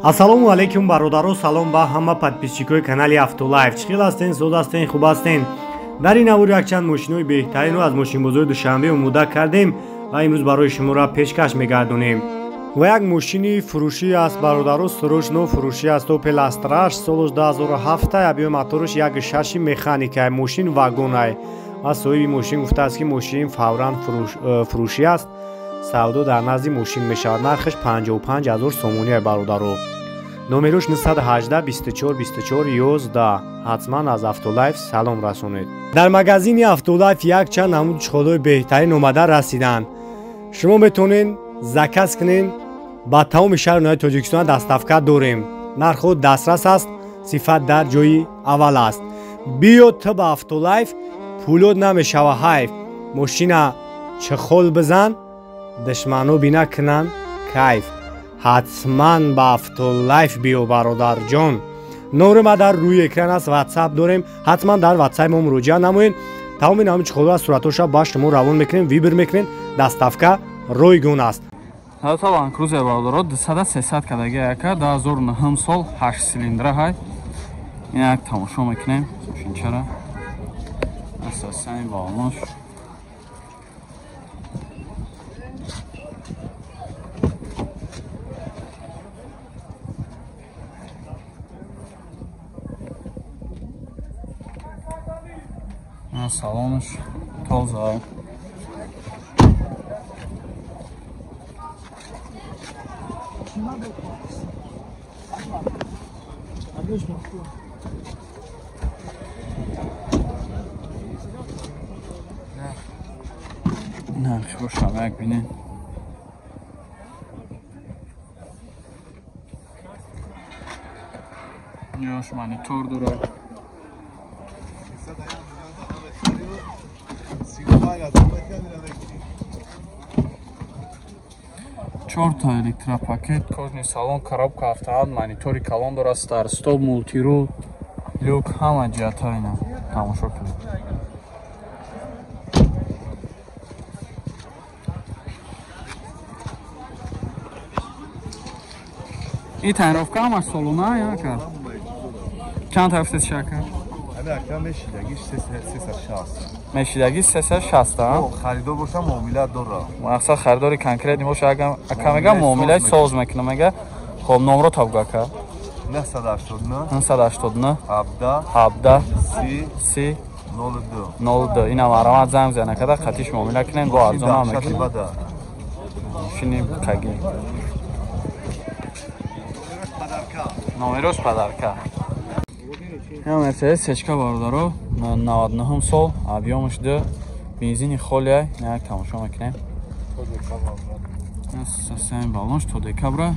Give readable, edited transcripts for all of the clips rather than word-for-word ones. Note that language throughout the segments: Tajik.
Ассалому алайкум бародаро, салом ба ҳама подписчикои канали Автолайф. Чӣ хел ҳастен, зуд ҳастен, хуб ҳастен? Дар ин навор якчанд мошинои беҳтаринро аз мошинбозори Душанбе омода кардем ва имрӯз барои шуморо пешкаш мегардонем. Ва як мошини фурӯшӣ аст бародаро, срочно фурӯшӣ аст. Opel Astra солаш 2007, объёми мотораш 1.6 механика, мошин вагонай. Ва соҳиби мошин гуфтааст, ки мошин фавран фурӯшӣ аст. Савдо дар назди мошин мешавад. Нархаш 55 000 сомонӣ бародаро. Номерош 918 24 24 11. Ҳатман аз Автолайф салом расонед. Дар магазини Автолайф якчанд намуди чиқолҳои беҳтарин омада расиданд. Шумо метавонед заказ кунед, ба тамоми шаҳру ноҳияи Тоҷикистон доставка дорем. Нархҳо дастрас аст, сифат дар ҷои аввал аст. Биё ту ба Автолайф, пулот намешава ҳайф. Мошина чиқол бизан, душмано бина кунанд кайф. Ҳатман ба Автолайф биё бародарҷон. Номери ма дар рӯи экран аст, ватсап дорем. Ҳатман дар ватсапи мо муроҷиат намоед. Тамоми намуди чиқолҳо аз суратҳоша ба шумо равон мекунем, вибр мекунем. Доставка ройгон аст. Toyota Land Cruiser бародаро 200-300 кадаги яка 2009 сол 8 силиндра ҳай. Як тамошо мекунем мошинчара. Асосан балонош. Салонаш тоза. Нархи бошам як бинед. Ёш монитор дорад. Чорта электропакет, кожный салон, коробка автомат, монитори калон дорад, старт-стоп, мултирул, люк, ҳама ҷиҳатҳо ина тамошо кунед. Ин тонировка ҳамаш солона яка? Чанд тараф шака? Мешидагиш 360. Мешидагиш 360, а? Харидор боша муомила дора. Мақсад харидори конкретни боша, ака мега муомилаи соз мекуна мега. Хоб номро таб ака. 989 989 17 17 30 30 02 02. Ина марамат занг зана када қатиш муомила кунем, бо арзон ҳам мекунем. Мошини қаги. Номерош падарка. Я Мерседес сечка бародаро 99 сол, объёмаш 2, бензини холия, як тамошо мекунем. Сасаем балонш то декабра.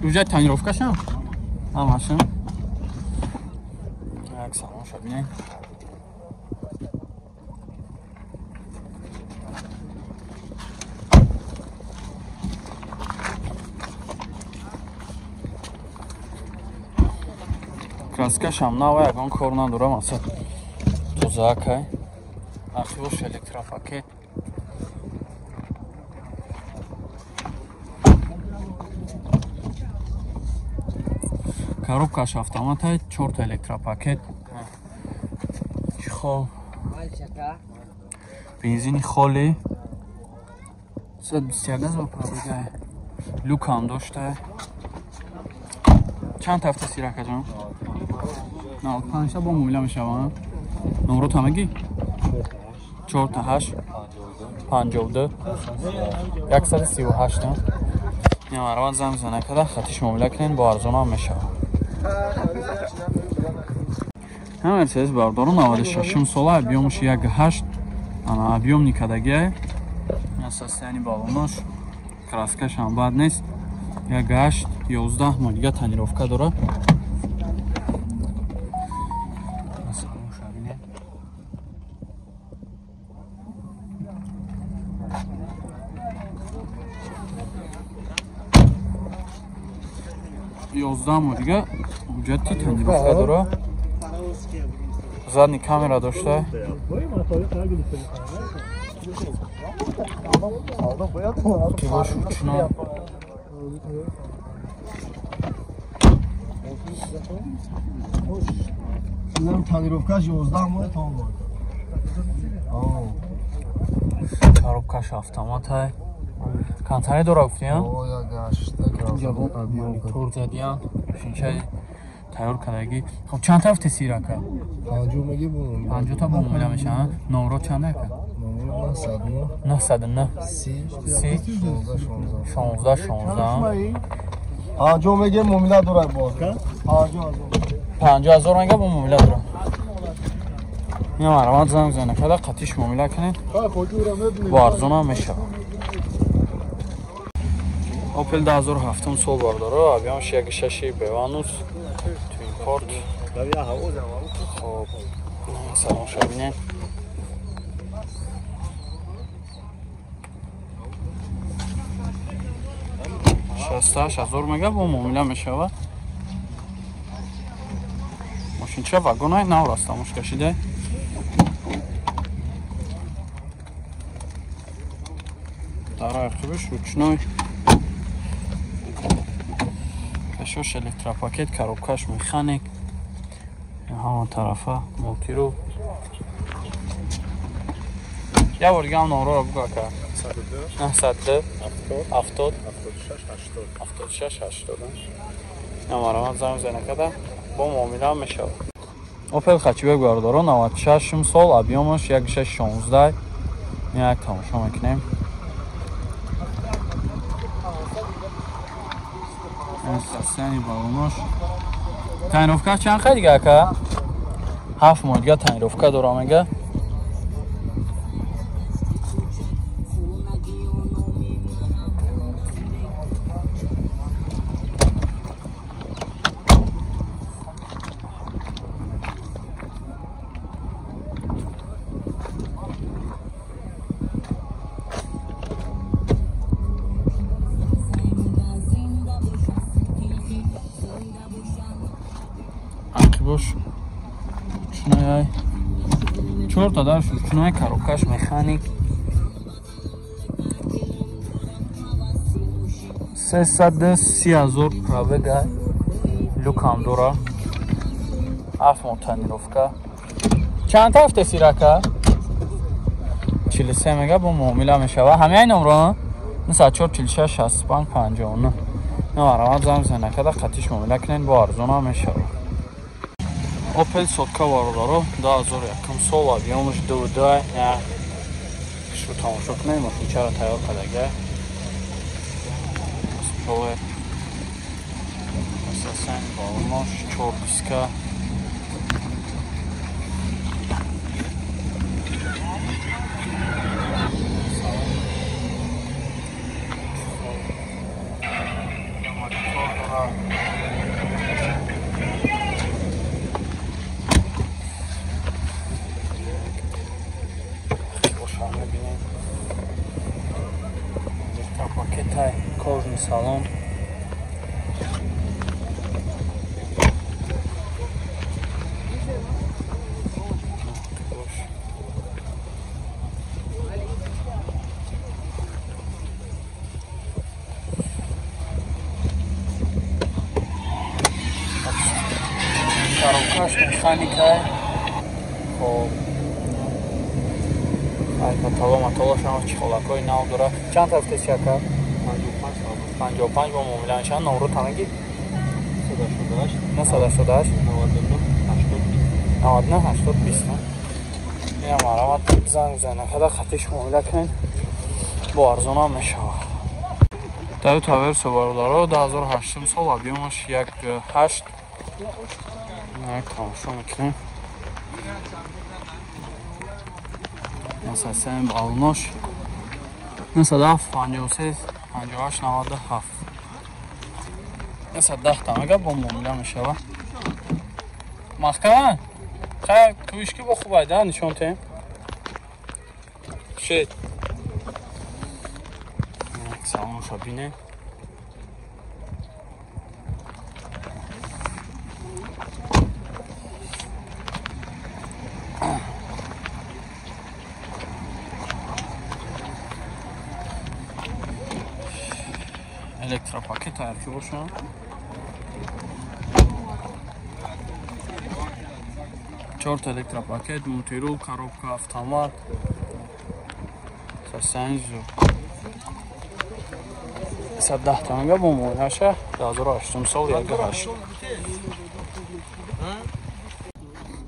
Уже тонировкашам? Ҳамашам. Як салонша бинем. Краскашам нава, ягон кор надорам, аса тозаакай. Архивош электропакет. Коробкаш автоматай, 4 электропакет. Хоб. Бензини холи. 121 ҳазор пробегай. Люк ҳам дошта. Чанд ҳафта сиракаҷон? 95 бо муомила мешаванд. Номрот ҳамагӣ? 4 8 52 138. Ин марҳамат занг зана када хатиш муомила кунед, бо арзон ҳам мешавад. Ҳам Мерседес бародаро 96 сола, объёмаш 1.8, ана объём никадагиай. Состояние балонош, краскаш ҳам бад нест. 1.8 11 моҳ дига тонировка дорад. Ёздаҳ моҳ дига ҳуҷҷати тонировка дорад. Задний камера дошта. Ки бош ручно. Тонировкаш 11 моҳ тамом. Коробкаш автоматай. Кантаре дора гуфтиям? Монитор задиям. Шинчаи тайёр кардагӣ. Хоб чанд тафте сирака? 50 меги бо. 50 та бо муомила мешаванд. Номро чанд ака? 909 909 30 16 16 50 меги муомила дора боз. 50 ҳазор мега бо муомила дора. Ина марамат занг зана када қатиш муомила кунед. Бо арзонам мешавад. Opel 2007 сол бардоро, объемаш 1.6 Беванус, Twin Port. Хоб, салон шабинед. 68 ҳазор мега бо муомила мешавад. Мошинча вагонай нав раста муш кашида. Дар ақибаш ручной. Кашош электропакет, коробкаш механик. Ҳамон тарафа мултиру. Я бор дига номроро бугу ака. 902 70 76 80. Намарамат занг зана када бо муомила мешавад. Opel Hatchback бардоро 96 сол, объемаш 1.6 16. Як тамошо мекунем. Состояние баллонош. Тонировка чанд хай дига ака? 7 моҳ дига тонировка дора мега. Бош чунай чорта дарш чунай коробкаш механик 330 ҳазор пробега люкам дора 7 моҳ тонировка. Чанд ҳафте сирака? 43 мега бо муомила мешава. Ҳамяи номро 94 46 65 59. Намарамат занг зана када қатиш муомила кунед бо арзонам мешава. Opel сотка бародаро 2001 сол, объемаш 2.2. Шу тамошо кунед, мошинчаро тайёр кардага. Спойлер. Асасан балонош 4 диска. Пакетай кожный салон. Коробкаш механика. Хоб. Ай матало матало шама чихолакои нав дора. Чанд ҳафте чака? 55 бо муомила мешавад. Номро тамаги? 988 99 80 20. Ина марамат занг зана када қатиш муомила кунед бо арзонам мешавад. Toyota Verso бародаро 2008 сол, объемаш 1.8. Як тамошо мекунем. Асасен балонош 907 53 58 97. 910 та мега бо муомила мешава. Маҳкама? Хай, туишки бо хубай да нишон тем. Шит. Салонша бинем. Электропакет арки бошам. 4 электропакет, мультирул, коробка, автомат. Состояние зур. 110 танга бо муомилаша 2008 сол 1.8.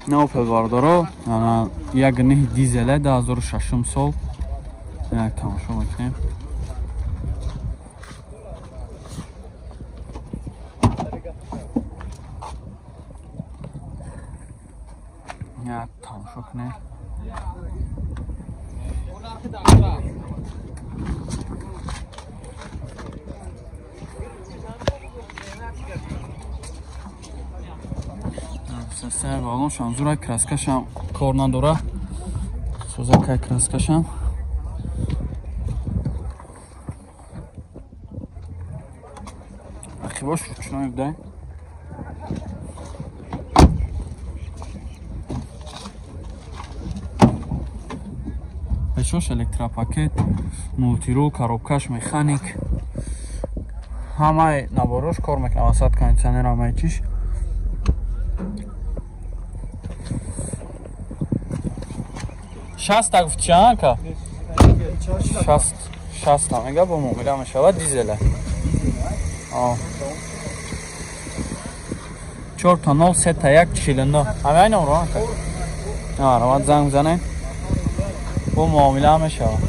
На Opel бардоро, ана 1.9 дизеле 2006 сол. Як тамошо мекунем. Як тамошо кунем. Сар балон шамзура краскашам кор надора. Созакай краскашам. Ақибош ручной будай. Пешош электропакет, мультирул, коробкаш, механик. Ҳамаи наборош кор мекунад, васат кондитсионер ҳамаи чиш. Шаста гуфт чанка? Шаста мега бо муомила мешавад дизеле. 4 0 3 1 49. Ҳамаи номро анка? Равад занг бизанем. Бо муомила мешавад.